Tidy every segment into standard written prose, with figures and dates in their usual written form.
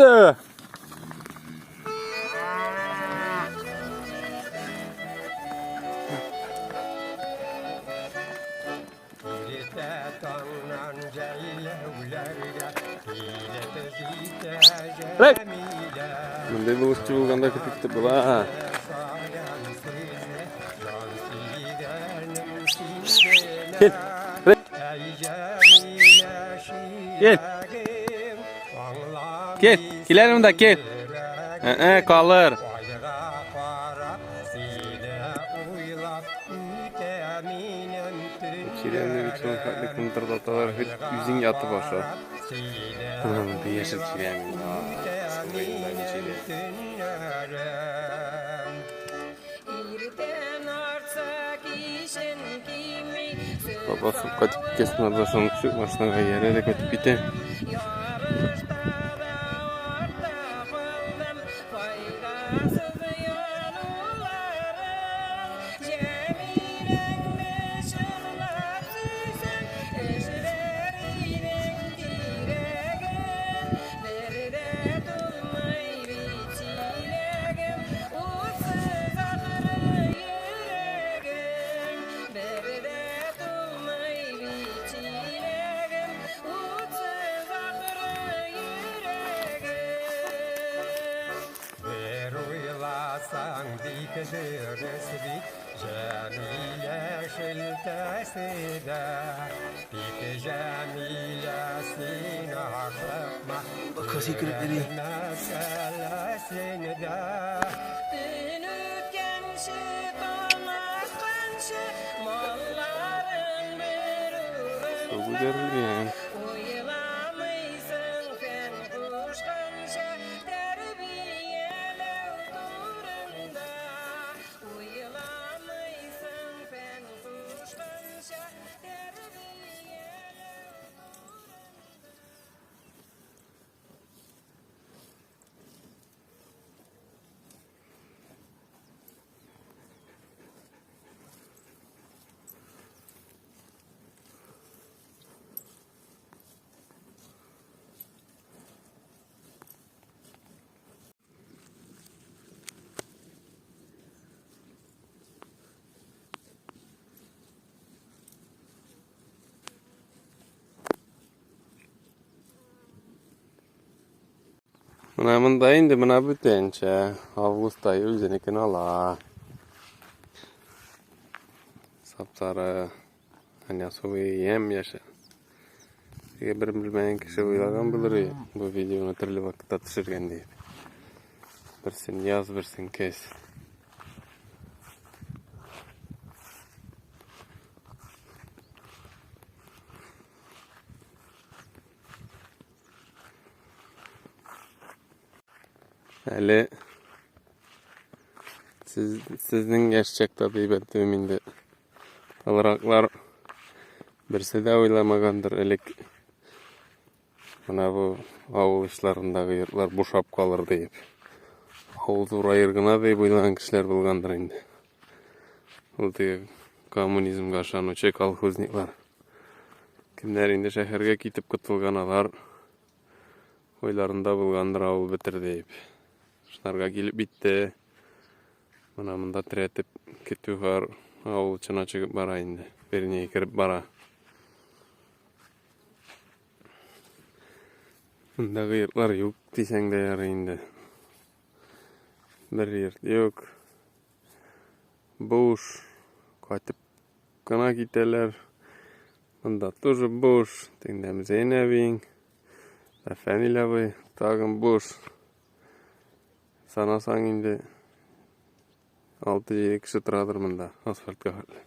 Hadi. Rek. Мондай булышчы булганда көтеп көтеп була. Кил. Кил. Кил. Кил монда, кил. Ә, калыр. Чирәмне бит шуның хәтле кымтырдаталар, хоть үзең ятып аша. Монда яшел чирәм. Бабасы кайтып киткәч, болар да шуны машинага иярә дә кайтып китә. Bak sikretleri. Су күтәрелгән. Менә монда инде менә бүтәнчә август ае үзенекен ала. Сап-сары, әнә суы ямь-яшел. Теге бер белмәгән кеше уйлаган булыр бу видеоны төрле вакытта төшергән дип. Берсен яз, берсен көз. Әле сез, сезнең яшь чакта дип әйтүем инде. Олыраклар берсе дә уйламагандыр элек. Менә бу авыл очларындагы йортлар бушап калыр диеп. Авыл зураер гына дип уйлаган кешеләр булгандыр инде. Ул теге коммунизмга ышанучы колхозниклар. Кемнәр инде шәһәргә китеп котылган алар уйларында булгандыр авыл бетер дип. Шунарга килеп битте. Менә монда терәтеп көтү бар, авыл очына чыгып бара инде. Вернее, кереп бара. Мондагы йортлар юк дисәң дә ярый инде. Бер йорт юк. Буш. Кайтып кына китәләр. Монда тоже буш. Тегендә Мзәйн әбиең. Фәнил абый тагын буш. Санасаң инде 6-7 кеше торадыр монда асфальтка хәтле.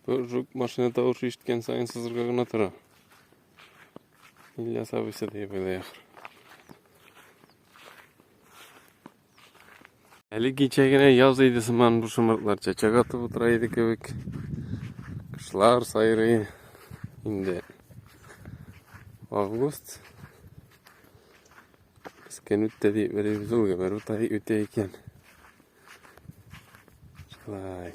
Бу жук машина тавышы ишеткән саен сызырга гына тора. Ильяс абыйсы дип уйлый ахыр. Әле кичә генә яз иде сыман бу шомыртлар чәчәк атып утыра иде кебек. Кошлар сайрый инде. Август. Без көн үтте дип йөрибез, ул гомер үтә үтә икән. Шулай.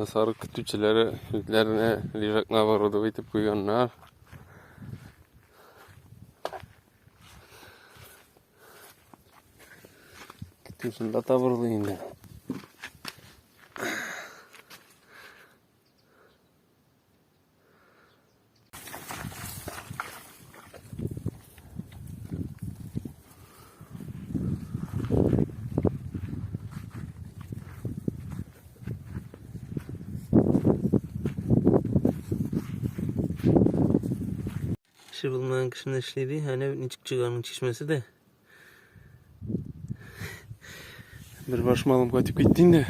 Сарык көтүчеләре үзләренә лежакны оборудовать итеп куйганнар. Көтү шунда табырлы инде. Эше булмаган кешене эшли ди. Әнә бит ничек чыга аның чишмәсе дә. Бер баш малым кайтып китте инде.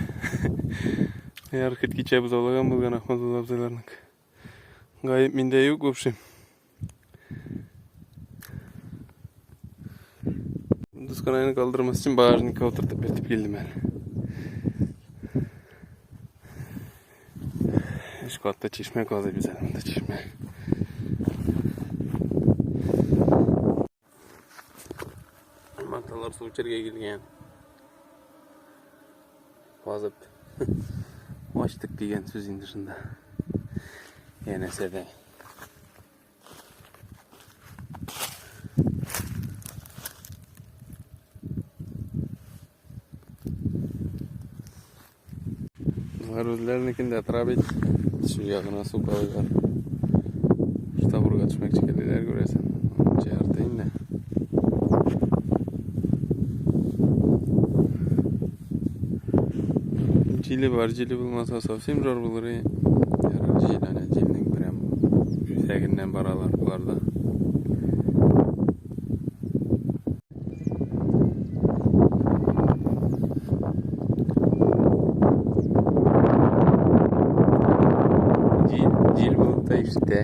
Яр хит кичә бозаулаган булган Ахмадулла абзыйларныкы. Гаеп миндә юк, в общем. Дусканайны калдырмас өчен багажникка утыртып биртеп килдем әле. Өч катта чишмә казыйбыз әле монда чишмә. Манталар су эчәргә килгән. Казып ачтык дигән сүз инде шунда. Янәсә дә. Болар үзләренекендә тора бит. Төшү ягына су калыйлар. Штабурга төшмәкче килделәр, күрәсең. Ярты инде. Җиле бар, җиле булмаса совсем жор булыр. Ярар, җил, әнә җилнең прям үзәгеннән баралар болар да. Җил, җил булып та ишетә.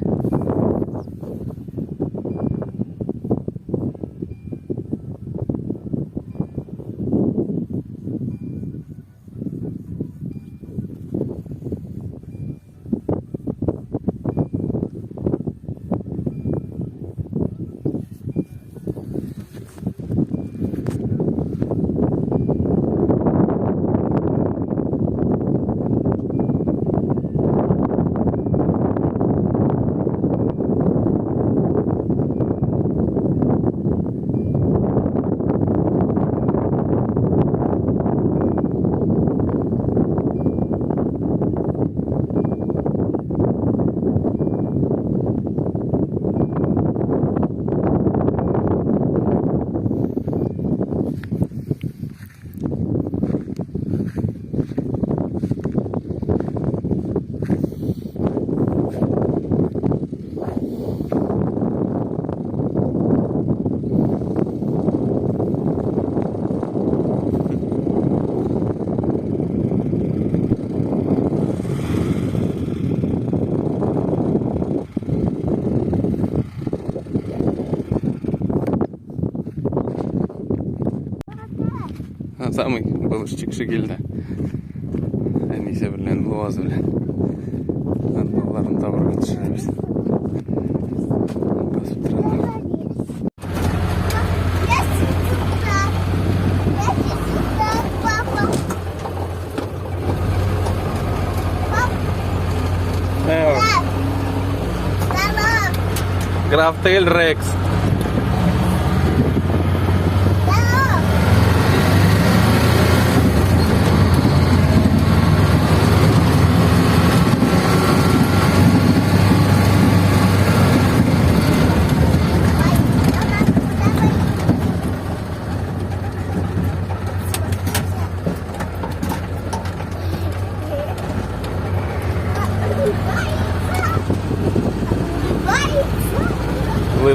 Самый булышчы кеше килде. Әнисе белән, Луаз белән. Балаларын табырга төшерәбез. Басып торалар. Граф түгел, Рекс.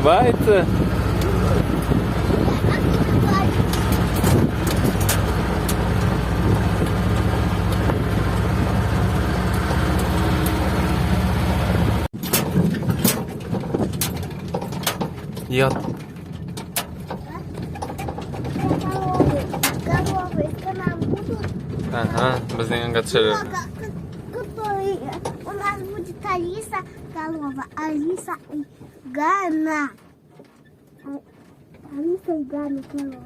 Улыбается. Ят. Коровы, к нам будут? Ага, безнең янга төшәләр. Которые у нас будет Алиса, корова, Алиса и Гана. Алиса и Гана корова.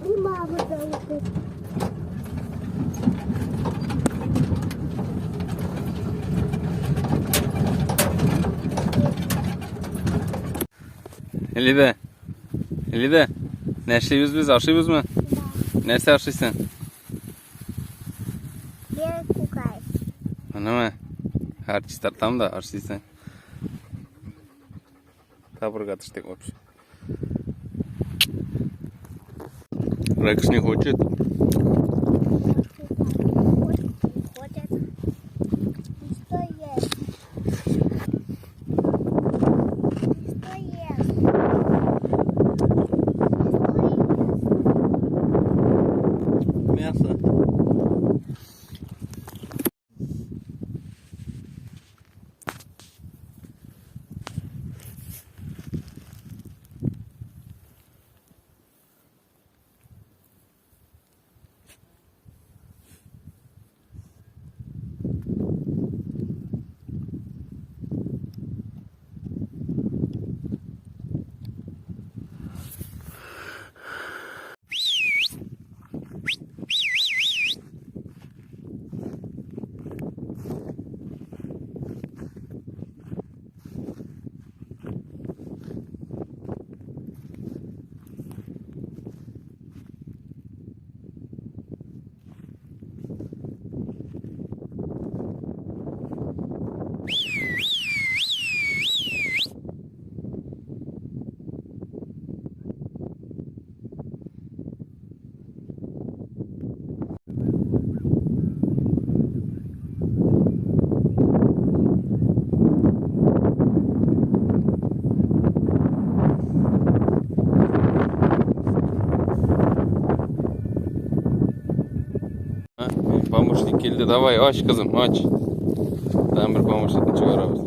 И мама зовут. Элида. Элида. Нәрсә без ашыйбызмы? Нәрсә ашыйсың? Белый кукай. Менә. Хәр чистартам да ашыйсың. Табырга төштек вообще. Рекс не хочет. Ходят. И что ест? И что ест? И что ест? Мясо. А, помощник килде. Давай, ач, кызым, ач. Там бер помощникны чыгарабыз.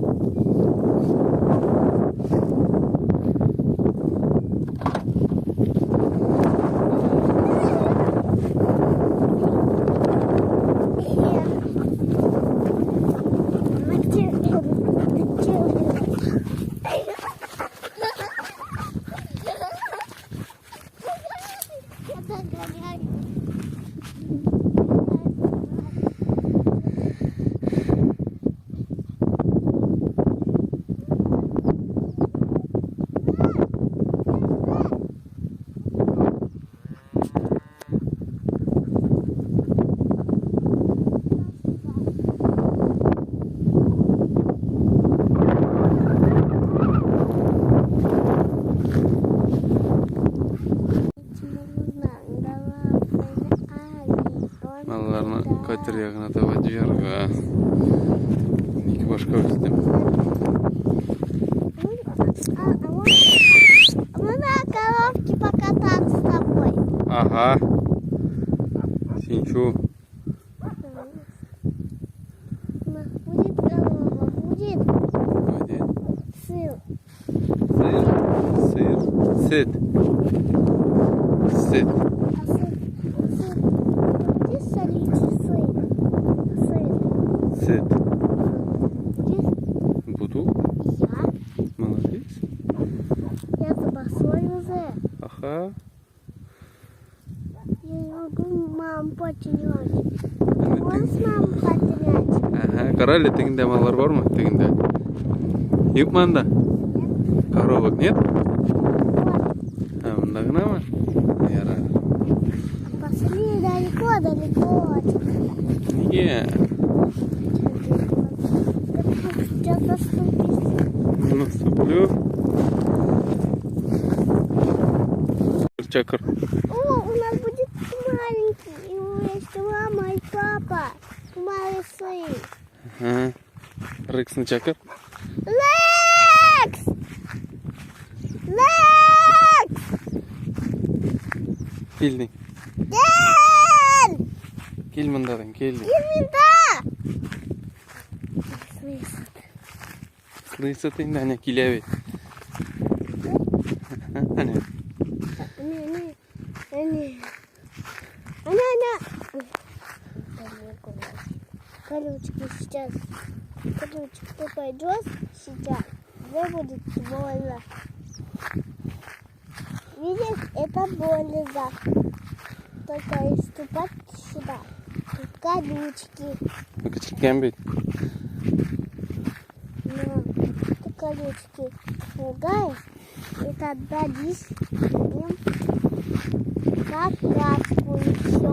Я догоняю. Малларны кайтыр ягына таба җыярга. Ике башка үстем. Мы на коровке покататься с тобой. Ага. Син чё? Будет корова, будет Будет. сыр. Сыр, сыр, сөт. Сөт. А сыр, сыр. Будешь солить сыр? Сыр. Сөт. Будешь? Буду. Я. Молодец. Я запасой уже. Ага. Я не могу маму потерять. Можешь маму потерять? Ага, кара әле тегендә маллар бармы? Тегендә. Юкмы анда? Нет. Коровок нет? Вот. А, монда гынамы? Ярар. Пошли далеко-далеко. Нигә? Сейчас наступить. Наступлю. Чакыр. О, у нас будет маленький. И у меня есть мама и папа. Малый сын. Ага. Рексны чакыр. Рекс! Кил ди. Кил! Кил монда ди, кил ди. Кил монда! Слышит. Слышит инде, әнә килә бит. Әнә. Әнә, әнә. Әнә. Әнә, әнә. Колючки сейчас. Колючки, ты пойдешь сейчас, тебе будет больно. Видишь, это больно. Только и ступать сюда. Тут колючки. Кечкенә бит. Но ты колючки пугаешь, и тогда дись им какашку и все.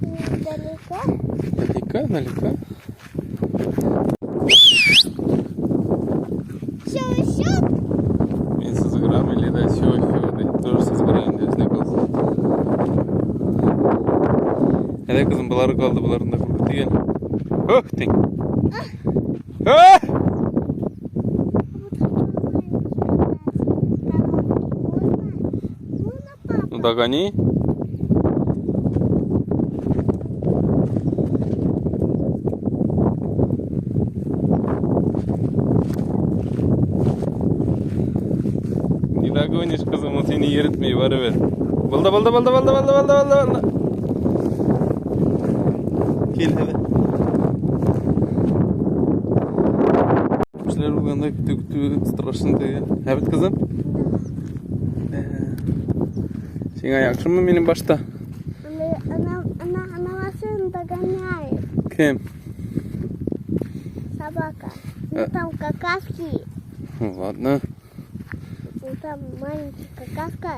Недалеко. Далеко, далеко. Все, все. Мин сызгырам или да все, все, тоже сызгыра инде үзенә калсын. Әйдә, кызым, болары калды, боларын да куркытыйк әле. Ох, дим. Ах! Вот хочу маленький коровки. Можно? Можно, папа? Ну догони. Не догонишь, кызым, ул сине йөртми, барыбер. Булды, булды, булды, булды, булды, булды, булды, булды. Кил, әйдә. Кешеләр булганда көтү көтү страшно теге. Ә бит, кызым? Да. Сиңа яхшымы минем башта? Она машину догоняет. Кем? Собака. Ну А. там какашки. Ну, ладно. Ну там маленький какашка.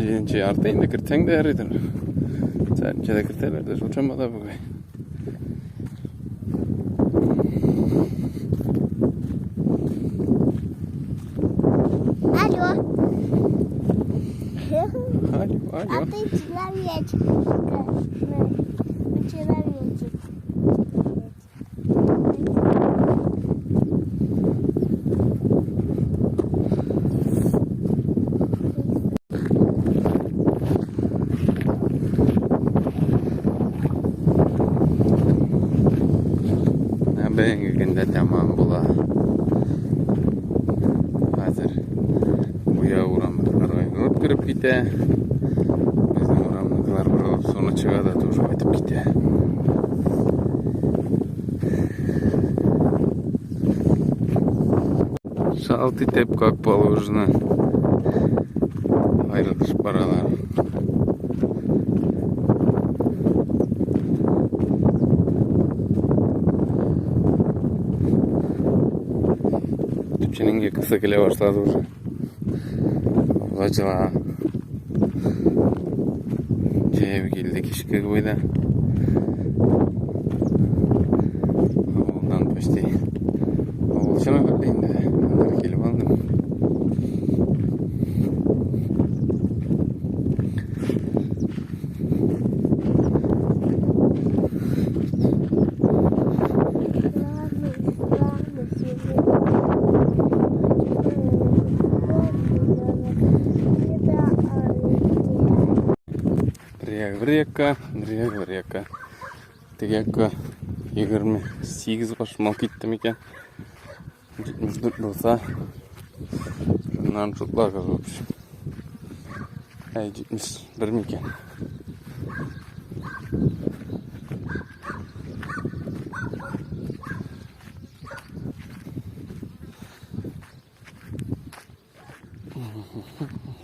Җиденче ярты инде кертсәң дә ярыйдыр. Сәгатьчә дә кертәләр дә шул чамада бугай. Алло. Алло, А алло. ты человечек. Человечек. Ә бүгенге көндә тәмам була. Хәзер Буя урамныкылар аерылып кереп китә. Безнең урамныкылар борылып суны чыга да тоже кайтып китә. Шалт итеп, как положено. Аерылышып баралар. Төпченең йокысы килә башлады уже. Авыз ачыла. Җәяү килде кичке буйда. Авылдан почти. Авыл чына хәтле инде. Аннары килеп алдым. Главный, главный, Бер як бер якка, бер як бер якка. Теге якка 28 баш мал китте микән? 74 булса, шуннан шутлагыз, в общем. Әй, 71 микән?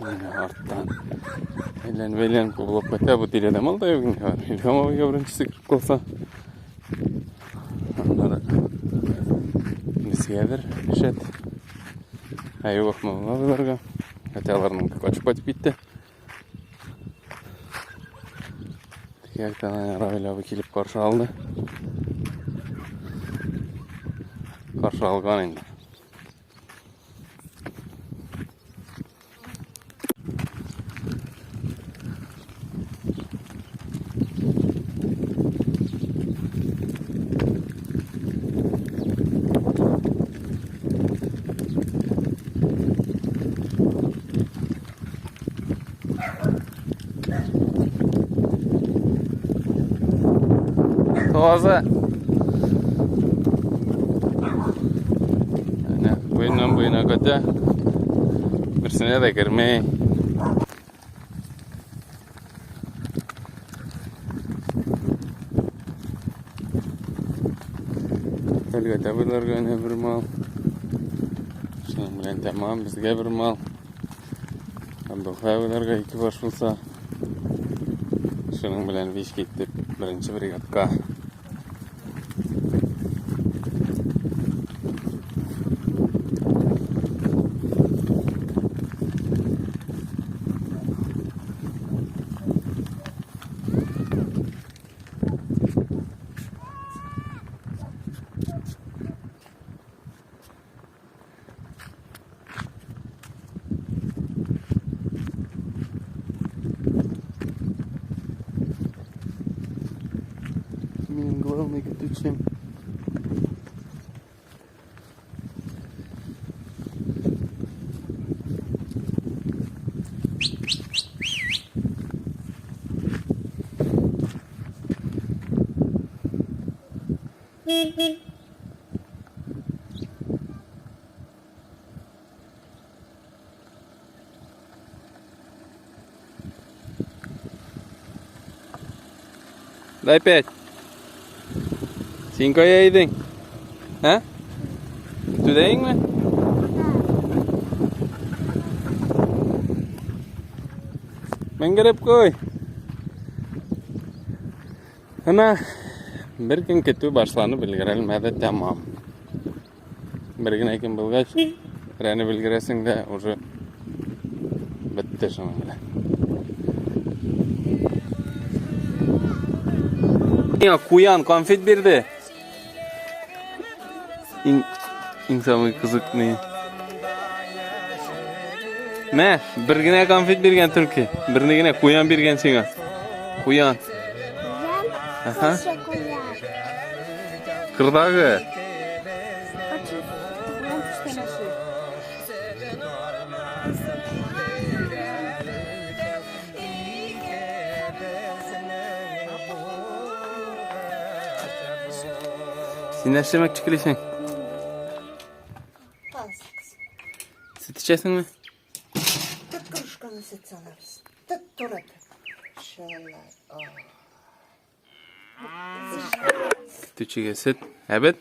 Менә арттан әйләнеп әйләнеп кубылып кайта бу тирәдә мал да юк инде хәзер. Илһам абыйга беренчесе кереп калса. Аннары безгәдер шәт. Ә юк, Акмулла абыйларга. Хотя аларның качып кайтып китте. Теге яктан Равил абый килеп каршы алды. Каршы алган инде. Таза. Әнә, буеннан буена көтә. Берсенә дә керми. Әлгә абыйларга әнә бер мал. Шуның белән тәмам, безгә бер мал. Абдулхай абыйларга ике баш булса. Шуның белән биш китте беренче бригадка. Минем главный көтүчем. Дай пять. Син кая идең? Ә? Көтүдәеңме? Менгереп куй. Әмма бер көн көтү башланып өлгерәлмәде тәмам. Бер генә көн булгач, рәне белгерәсең дә уже бетте шуның белән. Миңа куян конфет бирде. Иң, иң самый кызыкны. Мә, бер генә конфет биргән түлке. Берне генә куян биргән сиңа. Куян. Ага. Кырдагы. Син нәрсә әйтмәкче киләсең? Сөт эчәсеңме? Тот кружканы сөт салабыз. Тот туры. Шалай. Көтүчегә сөт. Әбет.